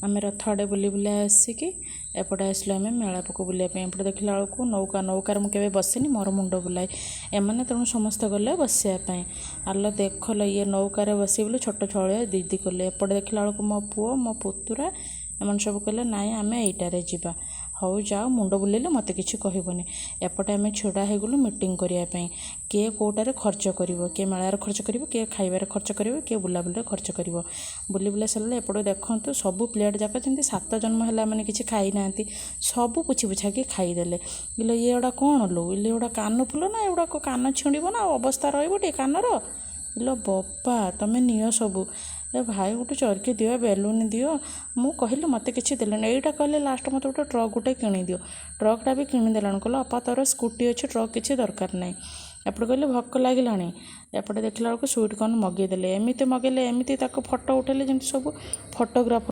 ଆମେ ରଥ ଆଡ଼େ ବୁଲି ବୁଲି ଆସିକି ଏପଟେ ଆସିଲୁ ଆମେ ମେଳା ପାଖକୁ ବୁଲିବା ପାଇଁ। ଏପଟେ ଦେଖିଲା ବେଳକୁ ନୌକା, ନୌକାରେ ମୁଁ କେବେ ବସିନି, ମୋର ମୁଣ୍ଡ ବୁଲାଏ। ଏମାନେ ତେଣୁ ସମସ୍ତେ ଗଲେ ବସିବା ପାଇଁ। ଆଲୋ ଦେଖ ଲୋ, ଇଏ ନୌକାରେ ବସିବେ ବୋଲି ଛୋଟ ଛୁଆ ଜିଦି କଲେ। ଏପଟେ ଦେଖିଲା ବେଳକୁ ମୋ ପୁଅ, ମୋ ପୁତୁରା ଏମାନେ ସବୁ କହିଲେ, ନାଇଁ, ଆମେ ଏଇଟାରେ ଯିବା। ହଉ ଯାଅ, ମୁଣ୍ଡ ବୁଲେଇଲେ ମୋତେ କିଛି କହିବନି। ଏପଟେ ଆମେ ଛିଡ଼ା ହେଇଗଲୁ ମିଟିଂ କରିବା ପାଇଁ, କିଏ କେଉଁଟାରେ ଖର୍ଚ୍ଚ କରିବ। କିଏ ମେଳାରେ ଖର୍ଚ୍ଚ କରିବ, କିଏ ଖାଇବାରେ ଖର୍ଚ୍ଚ କରିବ, କିଏ ବୁଲାବୁଲିରେ ଖର୍ଚ୍ଚ କରିବ। ବୁଲି ବୁଲା ସାରିଲେ ଏପଟେ ଦେଖନ୍ତୁ, ସବୁ ପ୍ଲେଟ୍ ଯାକ ଯେମିତି ସାତ ଜନ୍ମ ହେଲା ମାନେ କିଛି ଖାଇନାହାନ୍ତି, ସବୁ ପୋଛି ପୋଛାକି ଖାଇଦେଲେ। ଇଲୋ, ଇଏ ଗୁଡ଼ା କ'ଣ ଲୋ? ଇଲୋ, ଏଗୁଡ଼ା କାନ ଫୁଲ ନା? ଏଗୁଡ଼ାକ କାନ ଛିଣ୍ଡିବ ନା, ଆଉ ଅବସ୍ଥା ରହିବ ଟିକେ କାନର। ଇଲୋ ବୋପା, ତମେ ନିଅ ସବୁ। ଏ ଭାଇ, ଗୋଟେ ଚରକି ଦିଅ, ବେଲୁନ୍ ଦିଅ। ମୁଁ କହିଲି, ମୋତେ କିଛି ଦେଲେନି। ଏଇଟା କହିଲେ, ଲାଷ୍ଟ ମୋତେ ଗୋଟେ ଟ୍ରକ୍ ଗୋଟେ କିଣିଦିଅ। ଟ୍ରକ୍ଟା ବି କିଣିଦେଲାଣି। କହିଲା, ଅପା, ତୋର ସ୍କୁଟି ଅଛି, ଟ୍ରକ୍ କିଛି ଦରକାର ନାହିଁ। ଏପଟେ କହିଲେ, ଭୋକ ଲାଗିଲାଣି। ଏପଟେ ଦେଖିଲା ବେଳକୁ ସୁଇଟ୍ କର୍ନ ମଗେଇଦେଲେ। ଏମିତି ମଗେଇଲେ, ଏମିତି ତାକୁ ଫଟୋ ଉଠେଇଲେ, ଯେମିତି ସବୁ ଫଟୋଗ୍ରାଫର।